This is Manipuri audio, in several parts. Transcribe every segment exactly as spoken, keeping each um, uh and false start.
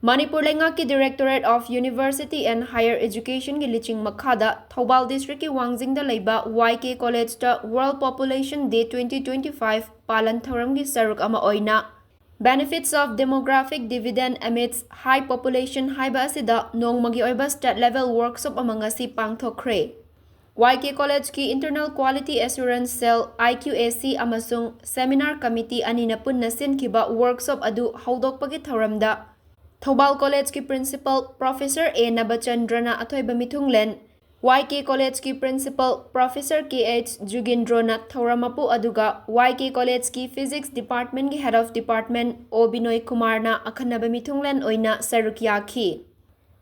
ꯃꯅꯤꯄꯨꯔ ꯂꯩꯉꯥꯛꯀꯤ Directorate of University and Higher Educationꯒꯤ ꯂꯤꯆꯤꯡ ꯃꯈꯥꯗ ꯊꯧꯕꯥꯜ Districtꯀꯤ ꯋꯥꯡꯖꯤꯡꯗ ꯂꯩꯕ ꯋꯥꯏ ꯀꯦ Collegeꯇ World Population Day twenty twenty-five ꯄꯥꯂꯟ ꯊꯧꯔꯝꯒꯤ ꯁꯔꯨꯛ ꯑꯃ ꯑꯣꯏꯅ Benefits of Demographic Dividend Amidst High Population ꯍꯥꯏꯕ ꯑꯁꯤꯗ ꯅꯣꯡꯃꯒꯤ ꯑꯣꯏꯕ State Level Workshop ꯑꯃ ꯉꯁꯤ ꯄꯥꯡꯊꯣꯛꯈ꯭ꯔꯦ꯫ ꯋꯥꯏ ꯀꯦ Collegeꯀꯤ Internal Quality Assurance Cell, I Q A C, ꯑꯃꯁꯨꯡ Seminar Committee ꯑꯅꯤꯅ ꯄꯨꯟꯅ ꯁꯤꯟꯈꯤꯕ workshop ꯑꯗꯨ ꯍꯧꯗꯣꯛꯄꯒꯤ ꯊꯧꯔꯝꯗ ꯊꯧꯕꯥꯜ Collegeꯀꯤ Principal Professor A ꯅꯕꯆꯟꯗ꯭ꯔꯅ ꯑꯊꯣꯏꯕ ꯃꯤꯊꯨꯡꯂꯦꯟ, ꯋꯥꯏ ꯀꯦ Collegeꯀꯤ Principal Professor K H ꯖꯨꯒꯤꯟꯗ꯭ꯔꯣꯅ ꯊꯧꯔꯝ ꯃꯄꯨ, ꯑꯗꯨꯒ ꯋꯥꯏ ꯀꯦ Collegeꯀꯤ Physics Departmentꯀꯤ Head of Department O ꯕꯤꯅꯣꯏ ꯀꯨꯃꯥꯔꯅ ꯑꯈꯟꯅꯕ ꯃꯤꯊꯨꯡꯂꯦꯟ ꯑꯣꯏꯅ ꯁꯔꯨꯛ ꯌꯥꯈꯤ꯫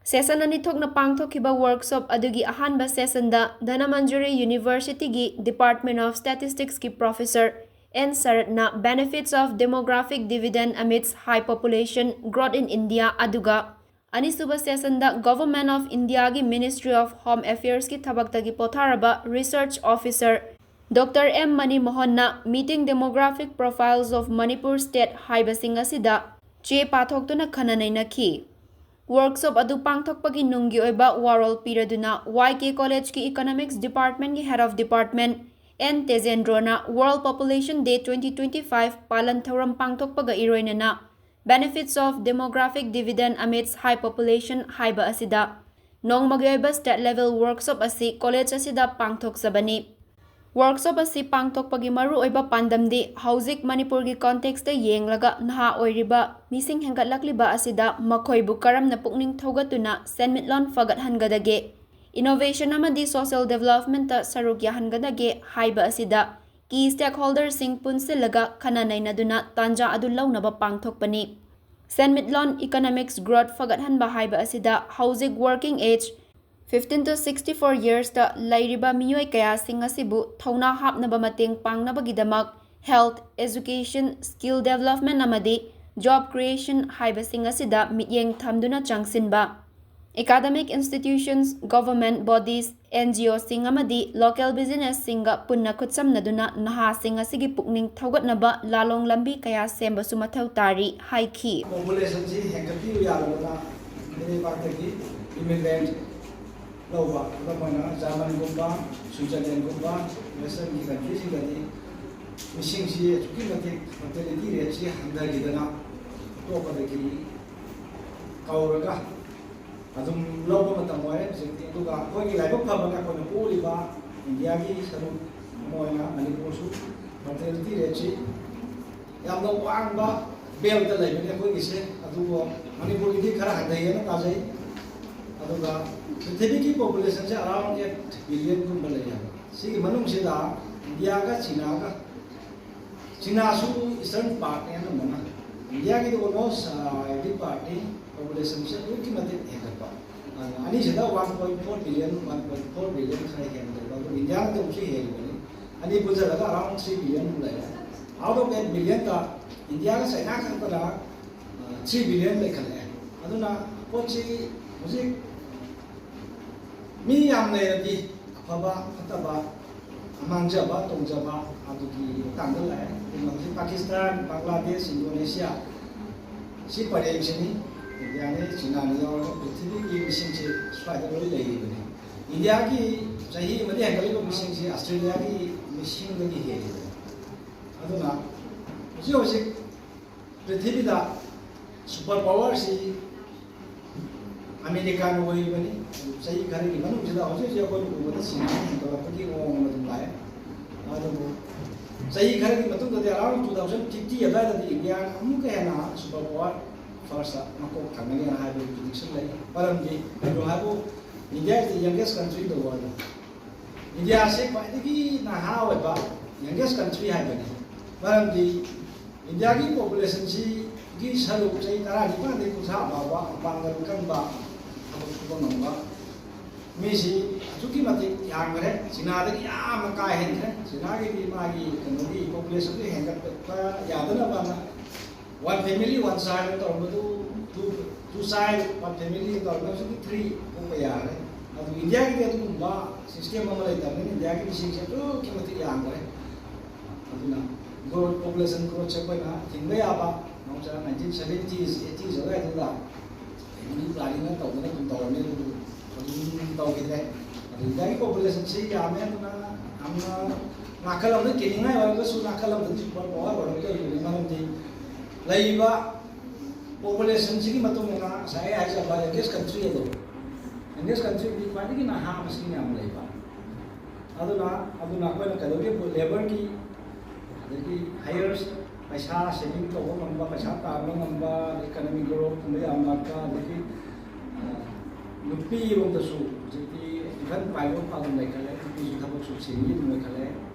Session ꯑꯅꯤ ꯊꯣꯛꯅ ꯄꯥꯡꯊꯣꯛꯈꯤꯕ workshop ꯑꯗꯨꯒꯤ ꯑꯍꯥꯟꯕ sessionꯗ Dhanamanjuri Universityꯒꯤ Department of Statisticsꯀꯤ Professor N ꯁꯔꯠꯅ Benefits of Demographic Dividend Amidst High Population Growth in India, ꯑꯗꯨꯒ ꯑꯅꯤꯁꯨꯕ sessionꯗ Government of Indiaꯒꯤ Ministry of Home Affairsꯀꯤ ꯊꯕꯛꯇꯒꯤ ꯄꯣꯊꯥꯔꯕ Research Officer Doctor M Mani ꯃꯣꯍꯟꯅ Meeting Demographic Profiles of Manipur State ꯍꯥꯏꯕꯁꯤꯡ ꯑꯁꯤꯗ ꯆꯦ ꯄꯥꯊꯣꯛꯇꯨꯅ ꯈꯟꯅ ꯅꯩꯅꯈꯤ꯫ Workshop ꯑꯗꯨ ꯄꯥꯡꯊꯣꯛꯄꯒꯤ ꯅꯨꯡꯒꯤ ꯑꯣꯏꯕ ꯋꯥꯔꯣꯜ ꯄꯤꯔꯗꯨꯅ ꯋꯥꯏ ꯀꯦ Collegeꯀꯤ Economics Departmentꯀꯤ Head of Department N ꯇꯦꯖꯦꯟꯗ꯭ꯔꯣꯅ World Population Day twenty twenty-five ꯄꯥꯂꯟ ꯊꯧꯔꯝ ꯄꯥꯡꯊꯣꯛꯄꯒ ꯏꯔꯣꯏꯅꯅ Benefits of Demographic Dividend Amidst High Population ꯍꯥꯏꯕ ꯑꯁꯤꯗ ꯅꯣꯡꯃꯒꯤ ꯑꯣꯏꯕ State Level Workshop ꯑꯁꯤ college ꯑꯁꯤꯗ ꯄꯥꯡꯊꯣꯛꯆꯕꯅꯤ꯫ Workshop ꯑꯁꯤ ꯄꯥꯡꯊꯣꯛꯄꯒꯤ ꯃꯔꯨꯑꯣꯏꯕ ꯄꯥꯟꯗꯝꯗꯤ ꯍꯧꯖꯤꯛ ꯃꯅꯤꯄꯨꯔꯒꯤ contextꯇ ꯌꯦꯡꯂꯒ ꯅꯍꯥ ꯑꯣꯏꯔꯤꯕ ꯃꯤꯁꯤꯡ ꯍꯦꯟꯒꯠꯂꯛꯂꯤꯕ ꯑꯁꯤꯗ ꯃꯈꯣꯏꯕꯨ ꯀꯔꯝꯅ ꯄꯨꯛꯅꯤꯡ ꯊꯧꯒꯠꯇꯨꯅ ꯁꯦꯟꯃꯤꯠꯂꯣꯟ ꯐꯒꯠꯍꯟꯒꯗꯒꯦ, innovation ꯑꯃꯗꯤ social developmentꯇ ꯁꯔꯨꯛ ꯌꯥꯍꯟꯒꯗꯒꯦ ꯍꯥꯏꯕ ꯑꯁꯤꯗ key stakeholderꯁꯤꯡ ꯄꯨꯟꯁꯤꯜꯂꯒ ꯈꯟꯅ ꯅꯩꯅꯗꯨꯅ ꯇꯥꯟꯖꯥ ꯑꯗꯨ ꯂꯧꯅꯕ ꯄꯥꯡꯊꯣꯛꯄꯅꯤ꯫ ꯁꯦꯟꯃꯤꯠꯂꯣꯟ economics growth ꯐꯒꯠꯍꯟꯕ ꯍꯥꯏꯕ ꯑꯁꯤꯗ ꯍꯧꯖꯤꯛ working age fifteen to sixty-four yearsꯇ ꯂꯩꯔꯤꯕ ꯃꯤꯑꯣꯏ ꯀꯌꯥꯁꯤꯡ ꯑꯁꯤꯕꯨ ꯊꯧꯅꯥ ꯍꯥꯞꯅꯕ ꯃꯇꯦꯡ ꯄꯥꯡꯅꯕꯒꯤꯗꯃꯛ health, education, skill development ꯑꯃꯗꯤ job creation ꯍꯥꯏꯕꯁꯤꯡ ꯑꯁꯤꯗ ꯃꯤꯠꯌꯦꯡ ꯊꯝꯗꯨꯅ ꯆꯪꯁꯤꯟꯕ꯫ Academic institutions, government bodies, N G Oꯁꯤꯡ ꯑꯃꯗꯤ local businessꯁꯤꯡꯒ ꯄꯨꯟꯅ ꯈꯨꯠꯁꯝꯅꯗꯨꯅ ꯅꯍꯥꯁꯤꯡ ꯑꯁꯤꯒꯤ ꯄꯨꯛꯅꯤꯡ ꯊꯧꯒꯠꯅꯕ ꯂꯥꯂꯣꯡ ꯂꯝꯕꯤ ꯀꯌꯥ ꯁꯦꯝꯕꯁꯨ ꯃꯊꯧ ꯇꯥꯔꯤ ꯍꯥꯏꯈꯤ꯫ Populationꯁꯤ ꯍꯦꯟꯒꯠꯄꯤꯌꯨ ꯌꯥꯔꯕꯅ ꯃꯤꯔꯩꯕꯥꯛꯇꯒꯤ immigrant ꯂꯧꯕ, ꯈꯨꯗꯝ ꯑꯣꯏꯅ Germanꯒꯨꯝꯕ, Switzerlandꯒꯨꯝꯕ, Westernꯒꯤ countryꯁꯤꯡꯗꯗꯤ ꯃꯤꯁꯤꯡꯁꯤ ꯑꯁꯨꯛꯀꯤ ꯃꯇꯤꯛ fertility rateꯁꯤ ꯍꯟꯊꯈꯤꯗꯅ ꯑꯇꯣꯞꯄꯗꯒꯤ ꯀꯧꯔꯒ ꯑꯗꯨꯝ ꯂꯧꯕ ꯃꯇꯝ ꯑꯣꯏꯔꯦ ꯍꯧꯖꯤꯛꯇꯤ꯫ ꯑꯗꯨꯒ ꯑꯩꯈꯣꯏꯒꯤ ꯂꯥꯏꯕꯛ ꯐꯕꯅ ꯑꯩꯈꯣꯏꯅ ꯄꯣꯛꯂꯤꯕ ꯏꯟꯗꯤꯌꯥꯒꯤ ꯁꯔꯨꯛ ꯑꯃ ꯑꯣꯏꯅ ꯃꯅꯤꯄꯨꯔꯁꯨ fertility rateꯁꯤ ꯌꯥꯝꯅ ꯋꯥꯡꯕ beltꯇ ꯂꯩꯕꯅꯤ ꯑꯩꯈꯣꯏꯒꯤꯁꯦ꯫ ꯑꯗꯨꯕꯨ ꯃꯅꯤꯄꯨꯔꯒꯤꯗꯤ ꯈꯔ ꯍꯟꯊꯩꯌꯦꯅ ꯇꯥꯖꯩ꯫ ꯑꯗꯨꯒ ꯄ꯭ꯔꯤꯊꯤꯕꯤꯒꯤ populationꯁꯦ around eight billionꯒꯨꯝꯕ ꯂꯩ ꯍꯥꯏꯕ꯫ ꯁꯤꯒꯤ ꯃꯅꯨꯡꯁꯤꯗ ꯏꯟꯗꯤꯌꯥꯒ ꯆꯤꯅꯥꯒ, ꯆꯤꯅꯥꯁꯨ eastern partꯅꯤ ꯑꯅꯝꯕꯅ, ꯏꯟꯗꯤꯌꯥꯒꯤꯗꯤ almost every partꯅꯤ꯫ Populationꯁꯦ ꯑꯗꯨꯛꯀꯤ ꯃꯇꯤꯛ ꯍꯦꯟꯒꯠꯄ꯫ ꯑꯅꯤꯁꯤꯗ one point four billion, one point four billion ꯈꯔ ꯍꯦꯟꯅ ꯂꯩꯕ, ꯑꯗꯨ ꯏꯟꯗꯤꯌꯥꯅꯗꯤ ꯑꯃꯨꯛꯁꯨ ꯍꯦꯜꯂꯤꯕꯅꯤ꯫ ꯑꯅꯤ ꯄꯨꯟꯁꯤꯜꯂꯒ around three billionꯃꯨꯛ ꯂꯩꯔꯦ꯫ Out of eight billionꯗ ꯏꯟꯗꯤꯌꯥꯒ ꯆꯥꯏꯅꯥ ꯈꯛꯇꯗ three billion ꯂꯩꯈꯠꯂꯛꯑꯦ꯫ ꯑꯗꯨꯅ ꯄꯣꯠꯁꯤ ꯍꯧꯖꯤꯛ ꯃꯤ ꯌꯥꯝ ꯂꯩꯔꯗꯤ ꯑꯐꯕ ꯐꯠꯇꯕ, ꯃꯥꯡꯖꯕ ꯇꯣꯡꯖꯕ ꯑꯗꯨꯒꯤ ꯃꯇꯥꯡꯗ ꯂꯥꯛꯑꯦ꯫ ꯑꯗꯨꯅ ꯍꯧꯖꯤꯛ ꯄꯥꯀꯤꯁꯇꯥꯟ, ꯕꯪꯒ꯭ꯂꯥꯗꯦꯁ, ꯏꯟꯗꯣꯅꯦꯁꯤꯌꯥ ꯁꯤ ꯄꯔꯦꯡꯁꯤꯅꯤ꯫ ꯏꯟꯗꯤꯌꯥꯅꯤ, ꯆꯤꯅꯥꯅꯤ ꯌꯥꯎꯔꯒ ꯄ꯭ꯔꯤꯊꯤꯕꯤꯒꯤ ꯃꯤꯁꯤꯡꯁꯤ ꯁ꯭ꯋꯥꯏꯗ ꯂꯣꯏ ꯂꯩꯔꯤꯕꯅꯤ꯫ ꯏꯟꯗꯤꯌꯥꯒꯤ ꯆꯍꯤ ꯑꯃꯗ ꯍꯦꯟꯒꯠꯂꯤꯕ ꯃꯤꯁꯤꯡꯁꯤ ꯑꯁꯇ꯭ꯔꯦꯂꯤꯌꯥꯒꯤ ꯃꯤꯁꯤꯡꯗꯒꯤ ꯍꯦꯜꯂꯤꯕꯅꯤ꯫ ꯑꯗꯨꯅ ꯍꯧꯖꯤꯛ ꯍꯧꯖꯤꯛ ꯄ꯭ꯔꯤꯊꯤꯕꯤꯗ super powerꯁꯤ ꯑꯃꯦꯔꯤꯀꯥꯅ ꯑꯣꯏꯔꯤꯕꯅꯤ꯫ ꯆꯍꯤ ꯈꯔꯒꯤ ꯃꯅꯨꯡꯁꯤꯗ ꯍꯧꯖꯤꯛ ꯍꯧꯖꯤꯛ ꯑꯩꯈꯣꯏꯅ ꯎꯕꯗ ꯆꯤꯅꯥꯅ ꯍꯦꯟꯒꯠꯂꯛꯄꯒꯤ ꯃꯑꯣꯡ ꯑꯃ ꯑꯗꯨꯝ ꯂꯥꯛꯑꯦ꯫ ꯑꯗꯨꯕꯨ ꯆꯍꯤ ꯈꯔꯒꯤ ꯃꯇꯨꯡꯗꯗꯤ around two thousand fifty ꯑꯗꯨꯋꯥꯏꯗꯗꯤ ꯏꯟꯗꯤꯌꯥꯅ ꯑꯃꯨꯛꯀ ꯍꯦꯟꯅ super power firstꯇ ꯃꯀꯣꯛ ꯊꯪꯒꯅꯤꯅ ꯍꯥꯏꯕꯒꯤ prediction ꯂꯩ꯫ ꯃꯔꯝꯗꯤ ꯀꯩꯅꯣ ꯍꯥꯏꯕꯨ India is the youngest country in the world꯫ ꯏꯟꯗꯤꯌꯥꯁꯦ ꯈ꯭ꯋꯥꯏꯗꯒꯤ ꯅꯍꯥ ꯑꯣꯏꯕ youngest country ꯍꯥꯏꯕꯅꯤ꯫ ꯃꯔꯝꯗꯤ ꯏꯟꯗꯤꯌꯥꯒꯤ populationꯁꯤꯒꯤ ꯁꯔꯨꯛ ꯆꯍꯤ ꯇꯔꯥꯅꯤꯄꯥꯟꯗꯒꯤ ꯀꯨꯟꯊ꯭ꯔꯥ ꯐꯥꯎꯕ ꯃꯄꯥꯡꯒꯜ ꯀꯟꯕ, ꯊꯕꯛ ꯁꯨꯕ ꯉꯝꯕ ꯃꯤꯁꯤ ꯑꯁꯨꯛꯀꯤ ꯃꯇꯤꯛ ꯌꯥꯝꯈ꯭ꯔꯦ꯫ ꯆꯤꯅꯥꯗꯒꯤ ꯌꯥꯝꯅ ꯀꯥ ꯍꯦꯟꯈ꯭ꯔꯦ꯫ ꯆꯤꯅꯥꯒꯤꯗꯤ ꯃꯥꯒꯤ ꯀꯩꯅꯣꯒꯤ populationꯗꯨ ꯍꯦꯟꯒꯠꯄ ꯌꯥꯗꯅꯕꯅ one family one child ꯇꯧꯔꯝꯕꯗꯨ two two child per family ꯇꯧꯔꯒ ꯍꯧꯖꯤꯛꯇꯤ ꯊ꯭ꯔꯤ ꯄꯣꯛꯄ ꯌꯥꯔꯦ꯫ ꯑꯗꯨ ꯏꯟꯗꯤꯌꯥꯒꯤꯗꯤ ꯑꯗꯨꯒꯨꯝꯕ ꯁꯤꯁꯇꯦꯝ ꯑꯃ ꯂꯩꯇꯕꯅꯤꯅ ꯏꯟꯗꯤꯌꯥꯒꯤ ꯃꯤꯁꯤꯡꯁꯦ ꯑꯗꯨꯛꯀꯤ ꯃꯇꯤꯛ ꯌꯥꯝꯈ꯭ꯔꯦ꯫ ꯑꯗꯨꯅ ꯒ꯭ꯔꯣꯠ, ꯄꯣꯄꯨꯂꯦꯁꯟ ꯒ꯭ꯔꯣꯠꯁꯦ ꯑꯩꯈꯣꯏꯅ ꯊꯤꯡꯕ ꯌꯥꯕ ꯃꯍꯧꯁꯥꯅ ꯅꯥꯏꯟꯇꯤꯟ ꯁꯚꯦꯟꯇꯤꯁ ꯑꯩꯠꯇꯤꯁ ꯑꯗꯨꯋꯥꯏꯗꯨꯗ ꯐꯦꯃꯤꯂꯤ ꯄ꯭ꯂꯥꯅꯤꯡꯅ ꯇꯧꯗꯅ ꯑꯗꯨꯝ ꯇꯧꯔꯝꯃꯦ꯫ ꯑꯗꯨꯕꯨ ꯑꯗꯨꯝ ꯇꯧꯈꯤꯗ꯭ꯔꯦ꯫ ꯑꯗꯨ ꯏꯟꯗꯤꯌꯥꯒꯤ ꯄꯣꯄꯨꯂꯦꯁꯟꯁꯤ ꯌꯥꯝꯃꯦ꯫ ꯑꯗꯨꯅ ꯌꯥꯝꯅ ꯅꯥꯀꯜ ꯑꯃꯗ ꯀꯦꯅꯤꯡꯉꯥꯏ ꯑꯣꯏꯔꯒꯁꯨ ꯅꯥꯀꯜ ꯑꯃꯗꯗꯤ ꯁꯨꯄꯔ ꯄꯋꯥꯔ ꯑꯣꯏꯔꯛꯇꯧꯔꯤꯕꯅꯤ꯫ ꯃꯔꯝꯗꯤ ꯂꯩꯔꯤꯕ ꯄꯣꯄꯨꯂꯦꯁꯟꯁꯤꯒꯤ ꯃꯇꯨꯡ ꯏꯟꯅ ꯉꯁꯥꯏ ꯑꯩ ꯍꯥꯏꯖꯕ ꯌꯪꯒꯦꯁ ꯀꯟꯇ꯭ꯔꯤ ꯑꯗꯣ, ꯌꯪꯒꯦꯁ ꯀꯟꯇ꯭ꯔꯤꯗꯤ ꯈ꯭ꯋꯥꯏꯗꯒꯤ ꯅꯍꯥ ꯃꯁꯤꯡ ꯌꯥꯝ ꯂꯩꯕ꯫ ꯑꯗꯨꯅ ꯑꯗꯨꯅ ꯑꯩꯈꯣꯏꯅ ꯀꯩꯗꯧꯒꯦ, ꯂꯦꯕꯔꯒꯤ ꯑꯗꯒꯤ ꯍꯥꯏꯌꯔ ꯄꯩꯁꯥ ꯁꯦꯚꯤꯡ ꯇꯧꯕ ꯉꯝꯕ, ꯄꯩꯁꯥ ꯇꯥꯟꯕ ꯉꯝꯕ, ꯏꯀꯅꯃꯤ ꯒ꯭ꯔꯣꯠꯀꯨꯝꯕ ꯌꯥꯝ ꯂꯥꯛꯄ, ꯑꯗꯒꯤ ꯑ, ꯅꯨꯄꯤꯔꯣꯝꯗꯁꯨ ꯍꯧꯖꯤꯛꯇꯤ ꯏꯚꯟ ꯄꯥꯏꯂꯣꯠ ꯑꯗꯨꯝ ꯂꯩꯈꯠꯂꯦ, ꯅꯨꯄꯤꯁꯨ ꯊꯕꯛꯁꯨ ꯁꯤꯟꯕꯤ ꯑꯗꯨꯝ ꯂꯩꯈꯠꯂꯦ꯫